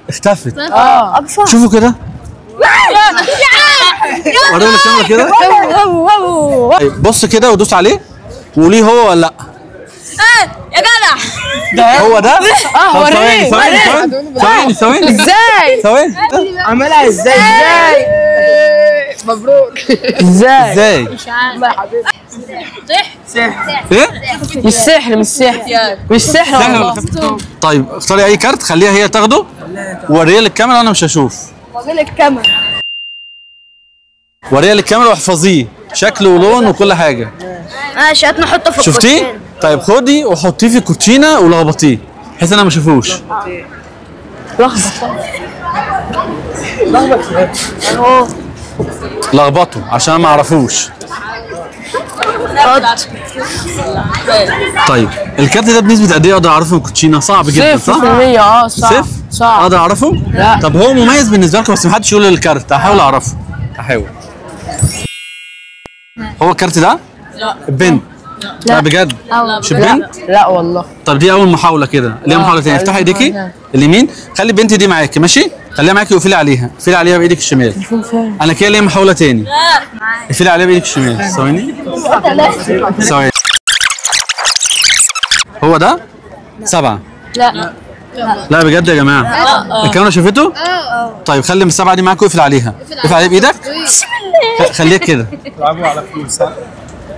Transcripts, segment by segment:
اختفت. شوفوا كده. وريني الكاميرا كده. طيب بص كده ودوس عليه وقوليه هو ولا لا. يا جدع هو ده؟ وريني. ثواني ثواني ازاي؟ ثواني عملها ازاي؟ ازاي؟ مبروك. ازاي؟ ازاي؟ مش عارف. يا حبيبي سحر. ايه؟ مش سحر، مش سحر، مش سحر والله. طيب اختاري اي كارت، خليها هي تاخده وريها للكاميرا، انا مش هشوف. وريها للكاميرا، وريها للكاميرا واحفظيه شكل ولون وكل حاجة. ماشي، هات نحطه في شفتيه؟ طيب خدي وحطيه في الكوتشينه ولخبطيه بحيث انا ما اشوفوش. لخبط لخبطة عشان ما اعرفوش. طيب الكارت ده بنسبة قد ايه اقدر اعرفه من الكوتشينه؟ صعب جدا صح؟ 0%. صعب. صفر؟ صعب. اقدر اعرفه؟ لا. طب هو مميز بالنسبة لكم بس ما حدش يقول الكارت، هحاول اعرفه. هحاول. هو الكارت ده؟ لا. بنت. لا بجد؟ مش بنت؟ لا والله. طب دي اول محاولة كده، ليها محاولة ثانية. افتحي ايديكي اليمين، خلي البنت دي معاكي ماشي؟ خليها معاكي واقفلي عليها، اقفلي عليها بايدك الشمال. انا كده ليا محاولة ثاني. اقفلي عليها بايدك الشمال، ثواني. ثواني. هو ده؟ 7. لا لا بجد يا جماعة. الكاميرا شافته؟ طيب خلي السبعة دي معاك واقفل عليها، اقفل عليها بايدك. خليها كده. تلعبوا على فلوس ها؟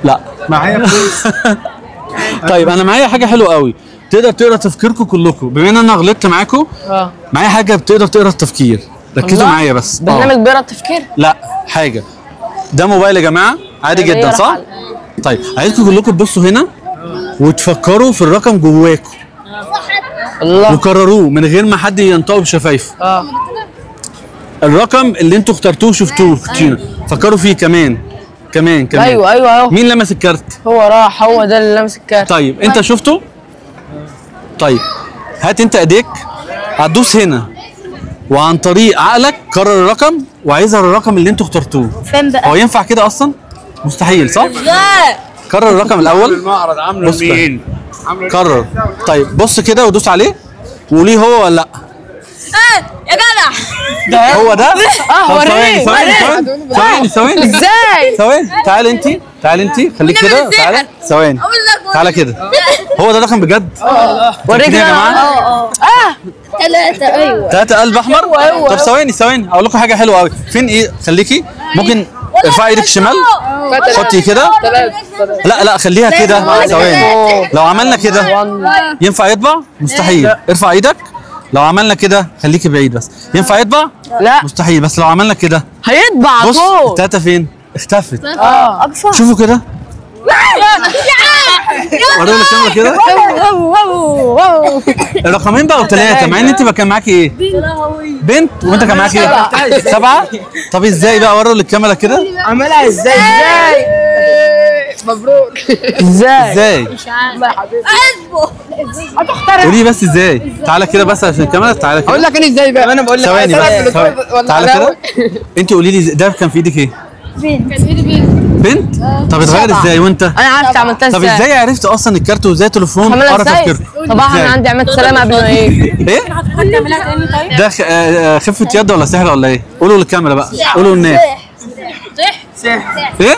لا معايا فلوس. طيب انا معايا حاجة حلوة قوي تقدر تقرا تفكيركم كلكم، بما ان انا غلطت معاكم. معايا حاجة بتقدر تقرا التفكير، ركزوا معايا بس. برنامج بيقرا التفكير؟ لا حاجة، ده موبايل يا جماعة عادي جدا صح؟ طيب عايزكم كلكم تبصوا هنا وتفكروا في الرقم جواكم. الله. وكرروه من غير ما حد ينطقه بشفايفه. الرقم اللي انتوا اخترتوه شفتوه كتير، فكروا فيه كمان كمان كمان. ايوه ايوه اهو. مين لمس الكارت؟ هو راح، هو ده اللي لمس الكارت. طيب انت شفته؟ طيب هات انت ايديك، هتدوس هنا وعن طريق عقلك كرر الرقم وهيظهر الرقم اللي انتوا اخترتوه. فين بقى؟ هو ينفع كده اصلا؟ مستحيل صح؟ لا. كرر الرقم الاول. المعرض عامله مين؟ كرر. طيب بص كده ودوس عليه وقوليه هو ولا لا. يا جدع هو ده؟ وريني. ثواني ثواني ازاي؟ ثواني. تعالي انت، تعالي انت، خليك كده، تعالي ثواني، تعالى كده. هو ده الرقم بجد؟ وريك يا جماعة. 3. ايوه 3 قلب احمر. طب ثواني ثواني اقول لكم حاجة حلوة قوي. فين ايه؟ خليكي ممكن ارفعي ايدك الشمال، حطي كده. لا لا خليها كده ثواني. لو عملنا كده ينفع يطبع؟ مستحيل. ارفع ايدك. لو عملنا كده خليكي بعيد بس، ينفع يطبع؟ لا مستحيل. بس لو عملنا كده هيطبع على بص طول. التلاتة فين؟ اختفت. شوفوا كده. وريني الكاميرا كده. الرقمين بقوا 3 مع ان انت بقى كان معاكي ايه؟ بنت. وانت كان معاكي ايه؟ 7. طب ازاي بقى؟ وروا للكاميرا كده. عملها ازاي؟ ازاي؟ مبروك. ازاي؟ ازاي؟ مش عارف. يا حبيبي قولي بس ازاي. تعالى كده بس عشان الكاميرا. تعالى كده اقول لك انا ازاي بقى. انا بقول لك ثواني بس. تعالى كده. انت قولي لي ده كان في ايدك ايه؟ بنت. كان في ايدي بنت. بنت؟ طب اتغير ازاي وانت؟ انا عرفت عملتها ازاي. طب ازاي عرفت اصلا الكارت وازاي تليفون قرا تفكيرك؟ طبعا انا عندي عماد سلامه قبل ما ايه؟ ايه؟ ده خفه يد ولا سحر ولا ايه؟ قولوا للكاميرا بقى، قولوا للناس. سحر. ايه؟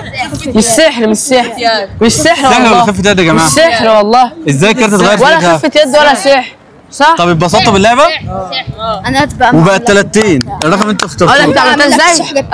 مش سحر، مش سحر، مش سحر سحر ولا والله. خفه يد يا جماعة؟ مش سحر والله. ازاي الكارت اتغير في ولا ايدها؟ خفه يد ولا سحر صح؟ طب اتبسطتوا باللعبة؟ انا هتبقى وبقت 30 الرقم اللي انتوا اقول لك اخترتوه. انت عملتها ازاي؟